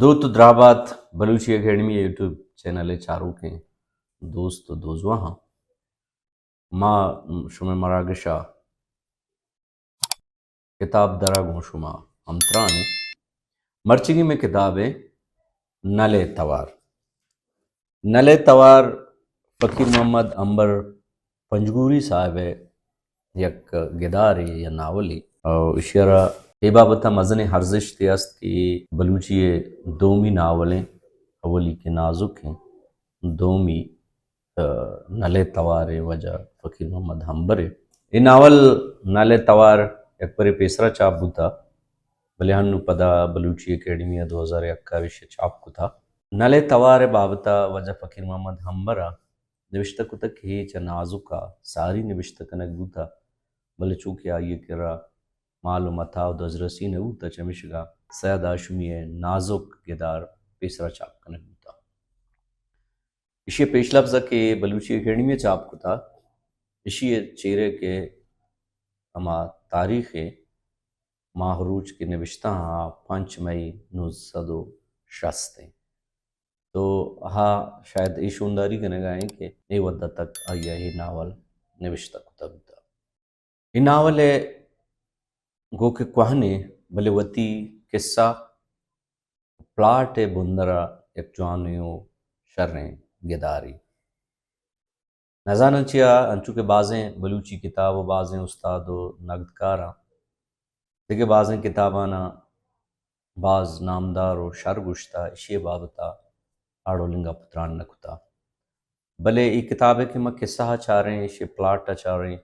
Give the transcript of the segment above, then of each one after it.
دوت و درابات بلوچی اکیڈمی یوٹیوب چینل چاروکیں دوست و دوزواہاں، ما شمئے مراگشا کتاب درا گوں شما ہمتران ایں۔ مرچیگی مئے کتاب ایں نلے توار۔ نلے توار فقیر محمد عنبر پنجگوری صاحب ءِ یک گدارے یا ناولے۔ او ایشی ءَ را اے بابت ءَ مزنیں ارزشتے است کہ اے بلوچی ءِ دومی ناول ایں، اولی کہ نازک ایں، دومی، آ، نلے توار ءِ واجہ فقیر محمد عنبر ءِ۔ اے ناول نلے توار یک برے پیسرا چاپ بوتا، بلے ہنو پدا بلوچی اکیڈمی ءَ دو ہزار یک ءَ ایشی ءَ چاپ کتا۔ نلے توار ءِ بابت ءَ واجہ فقیر محمد عنبر ءَ نبشتہ کتگ کہ اے چہ نازک ءَ ساری نبشتہ کنگ بوتہ، بلے چونکہ آئی ءِ کرا مال و متاع و دزرسی نہ بوتہ، چمیشکا سید ہاشمی ءِ نازک گدار پیسرا چاپ کنگ بوتہ۔ ایشی ءِ پیش لبز ءَ کہ بلوچی اکیڈمی ءَ چاپ کتہ، ایشی ءِ چیرے کہ ہما تاریخ ءِ ماہ روچ کہ نبشتہ آں، پنچ مئی نوزدہ سد و شست ایں۔ تو ہا شاید اے شونداری کنگا ایں کہ اے وھد ءَ تک آئی ءَ اے ناول نبشتہ کتہ بوتہ۔ اے ناول ءِ گو کہ کوہنیں، بلے وتی قصہ پلاٹ ءِ بندر ءَ یک جوانیں و شریں گدارے۔ نزاناں چیا، انچو کہ بازیں بلوچی کتاب و بازیں استاد و نگدکاراں دگہ بازیں کتاباناں باز نامدار و شر گوشتہ، ایشی ءِ بابت ءَ آ ڈولیں گپ تران نہ کتہ۔ بلے اے کتاب ءِ کہ ما قصہ ءَ چاریں، ایشی ءِ پلاٹ ءَ چاریں،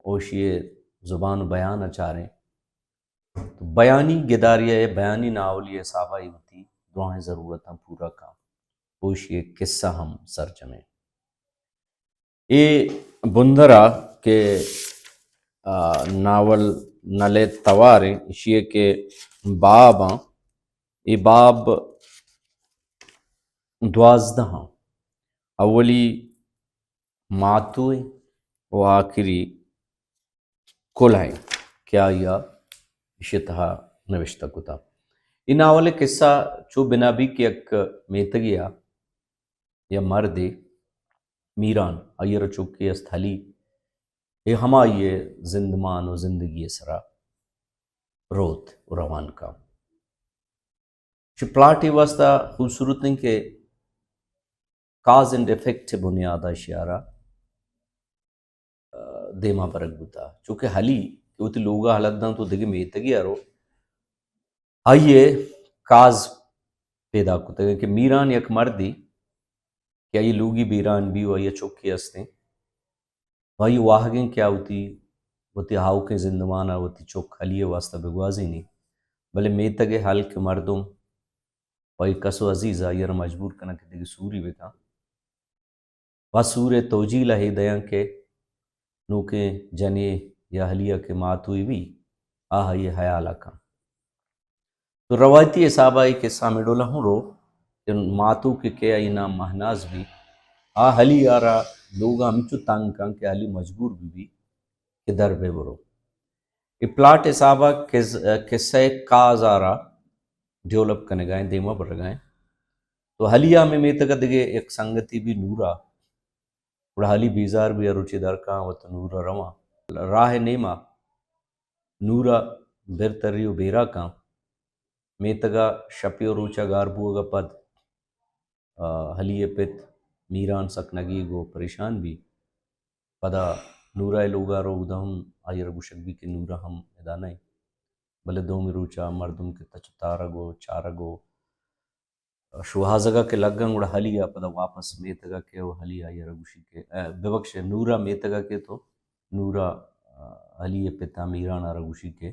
و ایشی ءِ زبان و بیان ءَ چاریں، تو بیانی گداری ءِ، بیانی ناولی ءِ حساب ءَ اے وتی دراہیں ضرورتاں پورا کن و ایشی ءِ قصہ ہم سرجمیں۔ اے بندر ءَ کہ، آ، ناول نلے توار ایں، ایشی ءِ کہ باب آں، اے باب دوازدہ آں۔ اولی ماتو ایں و آخری کلہ ایں کہ آئی ءَ ایشی ءِ تہا نبشتہ کتہ۔ اے ناول ءِ قصہ چو بنا بی کہ یک میتگے ءَ یا مردے، میران، آئی ءَ را چکے است ہلی، اے ہمائی ءِ زندمان و زندگی ءِ سرا روت و روان کن۔ چہ پلاٹ ءِ واسطہ خوبصورت ایں کہ کاز اینڈ افیکٹ ءِ بنیاد ءَ ایشی ءَ را، آ، دیما برگ بوتا۔ چونکہ ہلی کہ وتی لوگ ءَ ہلت دنت و دگہ میتگے ءَ رو، آئی ءِ کاز پیدا کتگ کہ میران یک مردے کہ آئی لوگی بیران بی و آئی چکے استیں۔ و آئی واہگ ایں کہ آ وتی، وتی آؤکیں زندمان ءَ وتی چک ہلی ءِ واسطہ بگوازینی، بلے میتگ ءِ ہلک مردم و آئی کس و عزیز آئی ءَ را مجبور کناں کہ دگہ سوری بکن۔ و سور ءِ توجیل ءَ اے دیاں کہ نوکیں جنے یا ہلی ءَ کہ ماتوئی بی، آ آئی ءِ ہیال ءَ کن۔ تو روایتی حساب ءَ اے قصہ ہمے ڈول ءَ ہوں رو کہ ماتو کہ کہ آئی نام مہناز بی، آ ہلی ءَ را لوگ ءَ ہمچو تنگ کن کہ ہلی مجبور بی بی کہ در بہ برو۔ اے پلاٹ حساب ءَ قص-، قصہ ءِ کاز ءَ را ڈیولپ کنگا ایں، دیما برگا ایں۔ تو ہلی ءَ ہمے میتگ ءَ دگہ یک سنگتی بی نورا، گڑا ہلی بیزار بی، ہر روچے در کاں وت نورا رواں۔ راہ ءِ نیما نورا بر تری و بیرا کاں۔ میتگ ءَ شپے و روچ ءَ گار بوگ ءَ پد، آ، ہلی ءِ پت میران سک نگیگ و پریشان بی۔ پدا نورا ءِ لوگ ءَ رو، اودا ہم آئی ءَ را گوشگ بی کہ نورا ہم ادا نہ ایں۔ بلے دومی روچ ءَ مردم کہ تچ و تارگ و چارگ و شوہازگ ءَ کہ لگاں، گڑا ہلی ءَ پدا واپس میتگ ءَ کہ و ہلی آئی ءَ را گوشی کہ، اے، ببخش، نورا میتگ ءَ کہ تو نورا، آ، ہلی ءِ پت ءَ میران ءَ را گوشی کہ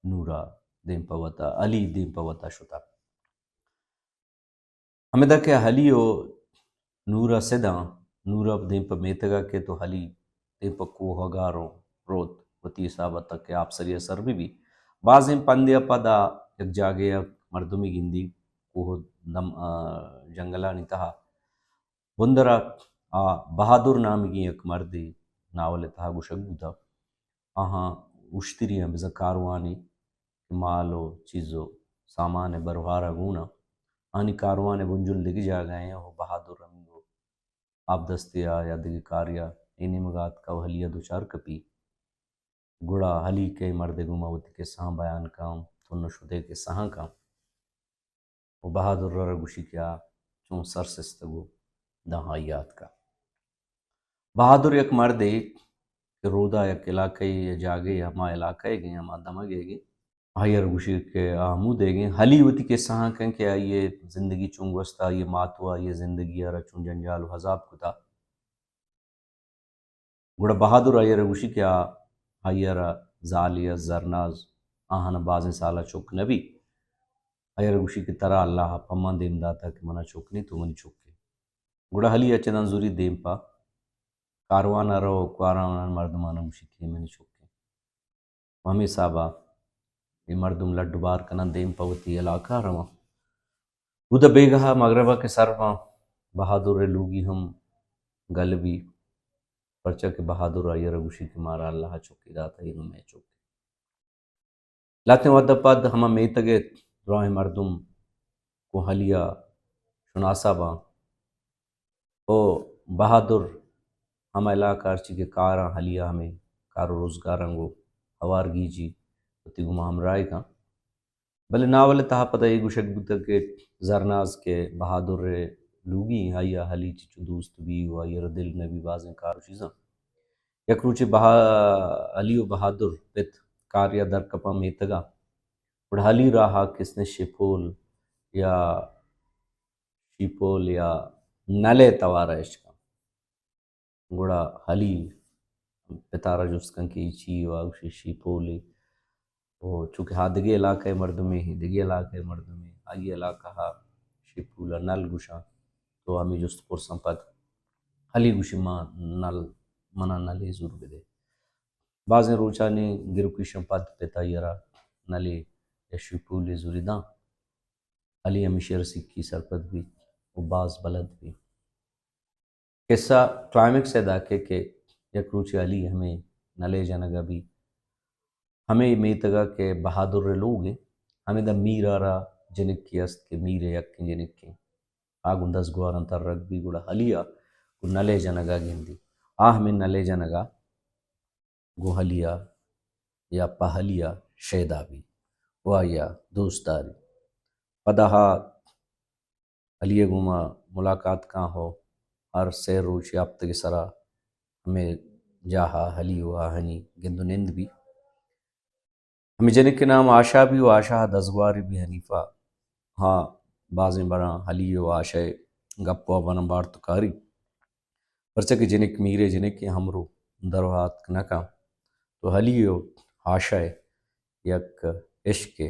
نورا دیم پہ وتا، ہلی دیم پہ وتا شتا۔ ہمدا کہ ہلی و نورا سداں، نورا دیم پہ میتگ ءَ کہ تو ہلی دیم پہ کوہ ءَ گار و روت، وتی حساب ءَ تک کہ آپسری ءَ سر بہ بی۔ بازیں پندے ءَ پدا یک جاگہے ءَ مردمے گندی، کوہ دم-، آ، جنگلانی تہا۔ بندر ءَ آ بہادر نامیگیں یک مردے ناول ءِ تہا گوشگ بوتہ۔ آہاں اشتری آں بزاں کاروانی کہ مال و چیز و سامان ءِ بروہار ءَ گون آں۔ آنی کاروان ءِ بنجل دگہ جاگہ ءَ ایں ءُ بہادر ہمینگو آبدستے ءَ یا دگہ کارے ءَ اے نیمگ ءَ آتکا ءُ ہلی ءَ دوچار کپی۔ گڑا ہلی کہ اے مرد ءِ گوما وتی کسہاں بیان کن، تن ءُ شدے کسہاں کن۔ ءُ بہادر ءَ را گوشی کہ آ چون سر سستگ ءُ داں آئی ءَ آتکا۔ بہادر یک مردے کہ رودا یک علاقہ ءَ یا جاگہے، ہما علاقہ ئیگیں، ہما دمگ ئیگیں۔ آئی ءَ را گوشی کہ آ ہمودیگیں۔ ہلی وتی کسہاں کن کہ آئی ءِ زندگی چون گوستا، آئی ءِ مات ءُ آئی ءِ زندگی ءَ را چون جنجال ءُ عذاب کتا۔ گڑا بہادر آئی ءَ را گوشی کہ آ، آئی ءَ را زالے ءَ زرناز، آہاں بازیں سال ءَ چک نہ بی۔ آئی ءَ را گوشی کہ ترا اللہ ءَ پما دیم داتا کہ منا چک نی، تو منی چک ئے۔ گڑا ہلی ءَ چداں زوری دیم پہ کاروان ءَ رو، کاروان ءِ مردماناں گوشی کہ منی چک ئے۔ ءُ ہمے حساب ءَ اے مردم لڈ ءُ بار کناں، دیم پہ وتی علاقہ ءَ رواں۔ اودا بیگاہ ءَ مغرب ءَ کہ سر باں، بہادر ءِ لوگی ہم گل بی، پرچا کہ بہادر آئی ءَ را گوشی کہ مارا اللہ ءَ چکے داتہ، اے نوں مئے چک۔ لہتیں وھد ءَ پد ہما میتگ ءِ دراہیں مردم گوں ہلی ءَ شناسا باں۔ او بہادر ہما علاقہ ءَ ہرچی کہ کاراں، ہلی ءَ ہمے کار ءُ روزگاراں گوں ہوار گیجی، وتی گوما ہمراہی کن۔ بلے ناول ءِ تہا پدا اے گوشگ بوتگ کہ زرناز کہ بہادر ءِ لوگی، آئی ءَ ہلی چچو دوست بی ءُ آئی ءَ را دل نہ بی بازیں کار ءُ چیزاں۔ یک روچے بہا-، ہلی ءُ بہادر پت کارے ءَ در کپاں میتگ ءَ۔ گڑا ہلی راہ ءَ کسنیں شپول یا شیپول یا نل ءِ توار ءَ اشکاں۔ گڑا ہلی پتارا جست کن کہ اے چی؟ ءُ آ گوشی شیپولے۔ ءُ چونکہ آ دگہ علاقہ ءِ مردمے، دگہ علاقہ ءِ مردمے، آئی علاقہ ءَ شیپول ءَ نل گوشاں۔ تو ہمے جست پرساں پد ہلی گوشی ما نل، منا نلے زور بدے۔ بازیں روچانی گروکیشاں پد پت آئی ءَ را نلے یا شیپولے زوری داں۔ ہلی ہمیشی ءَ را سکی سرپد بیت ءُ باز بلد بیت۔ قصہ کلائمیکس ءَ داکے کہ یک روچے ہلی ہمے نلے جنگ ءَ بی۔ ہمے میتگ ءَ کہ بہادر ءِ لوگ ایں، ہمیدا میر ءَ را جنکے است کہ میر ءِ یکیں جنکے۔ آ گوں دزگواراں ترگ بی، گڑا ہلی ءَ گوں نلے جنگ ءَ گندی۔ آ ہمے نلے جنگ ءَ گوں ہلی ءَ یا پہ ہلی ءَ شیدا بی ءُ آئی ءَ دوست داری۔ پدا آ ہلی ءِ گوما ملاقات کاں ءُ ہر سے روچ یا ہپتگے سرا ہمے جاہ ءَ ہلی ءُ آہانی گند ءُ نند بی۔ ہمے جنک ءِ نام آشا بی ءُ آشا ءِ دزگوارے بی حنیفہ۔ ہاں، بازیں براں ہلی ءُ آشا ءِ گپ ءُ ہبراں بارت ءُ کاری۔ پرچا کہ جنک میر ءِ جنک ءِ ہمرو درو آتک نہ کن۔ تو ہلی ءُ آشا ءِ یک عشق ءِ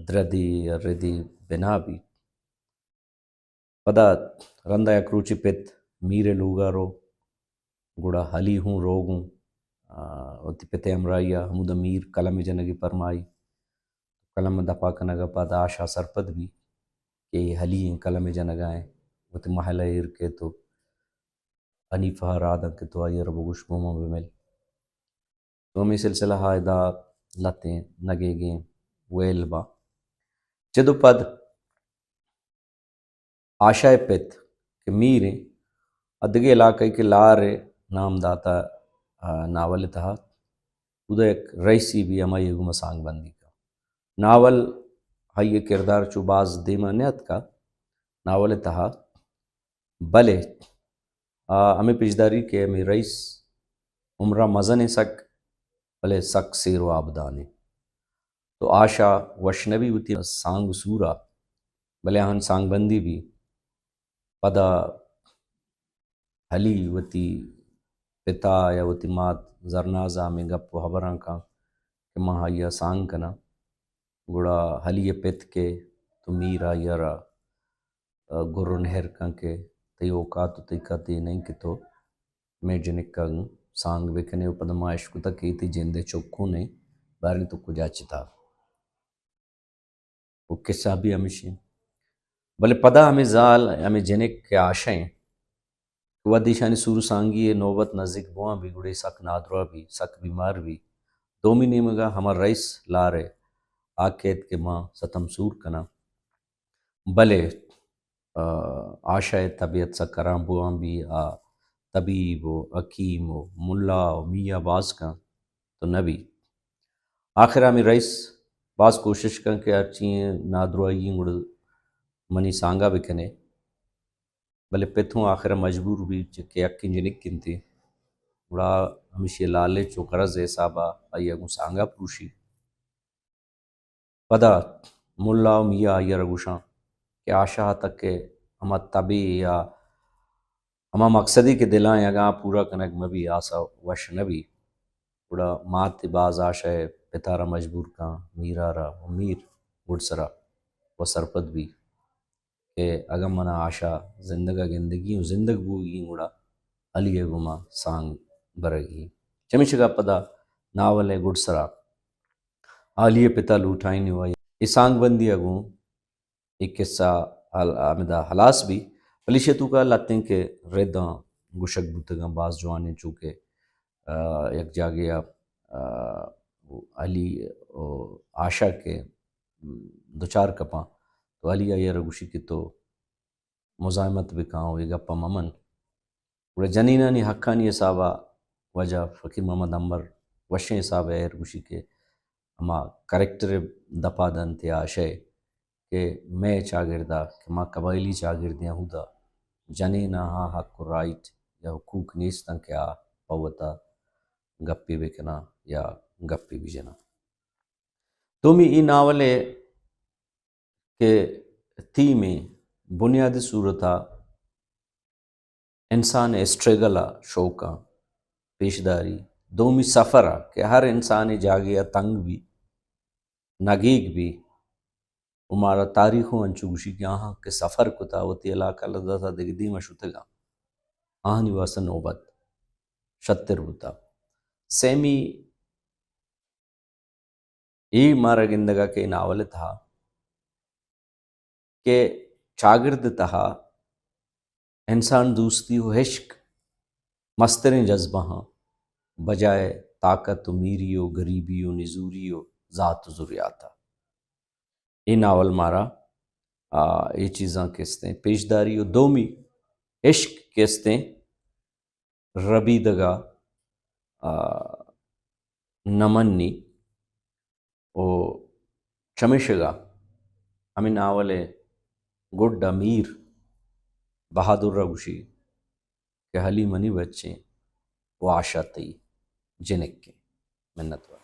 دردے ءُ ردے بنا بیت۔ پدا رندا یک روچے پت میر ءِ لوگ ءَ رو، گڑا ہلی ہوں رو گوں، آ، وتی پت ءِ ہمراہی ءَ ہمودا میر قلم ءِ جنگ ءِ پرمائی۔ قلم ءِ دپا کنگ ءَ پد آشا سرپد بی کہ اے ہلی ایں قلم ءِ جنگ ءَ ایں، وتی محل ءَ ایر کیت ءُ حنیفہ ءَ را دنت کہ تو آئی ءَ را بگوش گوں ما بہ مل۔ تو ہمے سلسلہ ءَ ادا لہتیں نگیگیں ویل باں۔ چد ءُ پد آشا ءِ پت کہ میر ایں، ءُ دگہ علاقہ ءَ کہ لار ءِ نام داتہ، آ، ناول ءِ تہا، اودا یک رئیسے بی، ہمائی ءِ گوما سانگ بندی کن۔ ناول آئی ءِ کردار چو باز دیما نیاتکا ناول ءِ تہا، بلے آ ہمے پیشداری کہ ہمے رئیس عمرا مزن ایں سک، بلے سک سیر ءُ آبدان ایں۔ تو آشا وش نہ بی وتی سانگ ءُ سورا، بلے آہن سانگ بندی بی۔ پدا ہلی وتی پتا یا وتی مات زرناز ءَ ہمے گپ ءُ ہبراں کن کہ من آئی ءَ سانگ کناں۔ گڑا ہلی ءِ پت کہ تو میر آئی ءَ را گر ءُ نہر کن کہ تئی اوقات ءُ تئی قد اے نہ ایں کہ تو مئے جنک ءَ گوں سانگ بہ کن ئے ءُ پدا ما اشکتگ کہ اے تئی جند ءِ چک اوں نہ ایں، باریں تو کجا چتا۔ ءُ قصہ بی ہمیش ایں۔ بلے پدا ہمے زال، ہمے جنک کہ آشا ایں، وھدے ایشانی سور ءُ سانگی ءِ نوبت نزیک بوان بی، گڑا اے سک نادراہ بی، سک بیمار بی۔ دومی نیمگا ہما رئیس لار ءِ آ کیت کہ ما ستم سور کناں۔ بلے، آ، آشا ءِ طبیعت سک ہرابواں بی، آ طبیب و حکیم و ملا و میاں باز کن تو نہ بی۔ آخر ہمیں رئیس باز کوشش کن کہ ہرچی نادراہی گڑا منی سانگا بکنے۔ بلے پت ہوں آخر ءَ مجبور بی، چہ کہ یکیں جنک انتی، گڑا ہمیشی لالچ و غرض ءِ حساب ءَ آئی ءَ گوں سانگ ءَ پروشی۔ پدا ملا و میاں آئی ءَ را گوشاں کہ آشا ءَ تک کہ ہما تبے یا ہما مقصدے کہ دلاں اگاں پورا کنگ مہ بی، آس ءَ وش نہ بی۔ گڑا مات باز آشا ءِ پت ءَ را مجبور کن، میر ءَ را، و میر گڈسرا و سرپد بی کہ اگاں منا آشا زندگ ءَ گندگی و زندگ بوگی، گڑا علی ءَ گوما سانگ برگی۔ چمیشکا پدا ناول ءِ گڈسرا علی ءِ پت ءَ لوٹائینی و اے سانگ بندی ءَ گوں اے قصہ ہل-، ہمدا ہلاس بی۔ بلے ایشی توکا لہتیں کہ رداں گوشگ بوتگاں باز جوانیں، چونکہ، آ، یک جاگے ءَ، آ، علی و آشا کہ دچار کپاں تو علی آئی ءَ را گوشی کہ تو مزاحمت بکن و اے گپ ءَ مہ من۔ گڑا جنینانی حقانی حساب ءَ واجہ فقیر محمد عنبر وشیں حساب ءَ ایر گوشی کہ ہما کریکٹر ءِ دپا دنت یا آشا ءِ کہ مئے چاگرد ءَ کہ ما قبائلی چاگردے آں، اودا جنین ءَ آ حق و رائٹ یا حقوق نیست انت کہ آ پہ وتا گپے بکناں یا گپے بجناں۔ دومی اے ناول ءِ کہ تھیم ءِ بنیادی صورت ءَ انسان ءِ اسٹرگل ءَ شوق ءَ پیش داری۔ دومی سفر ءَ کہ ہر انسانے جاگے ءَ تنگ بی، نگیگ بی، و مارا تاریخ ہوں انچو گوشی کہ آہاں کہ سفر کتا، وتی علاقہ لداتا دگہ دیم ءَ شتگاں، آہانی واسطہ نوبت شتر بوتا۔ سیمی اے مارا گندگا کہ ناول ءِ تہا کہ چاگرد ءِ تہا انسان دوستی و عشق مستریں جذبہ ہاں، بجائے طاقت و میری و غریبی و نزوری و ذات و ذریات ءَ۔ اے ناول مارا، آ، اے چیزاں کہ استیں پیش داری و دومی عشق کہ استیں ربیدگا، آ، نہ منی و چمیشگا ہمے ناول ءِ گڈ ءَ میر بہادر ءَ گوشی کہ علی منی بچیں و آشا تئی جنکیں۔ منت وار۔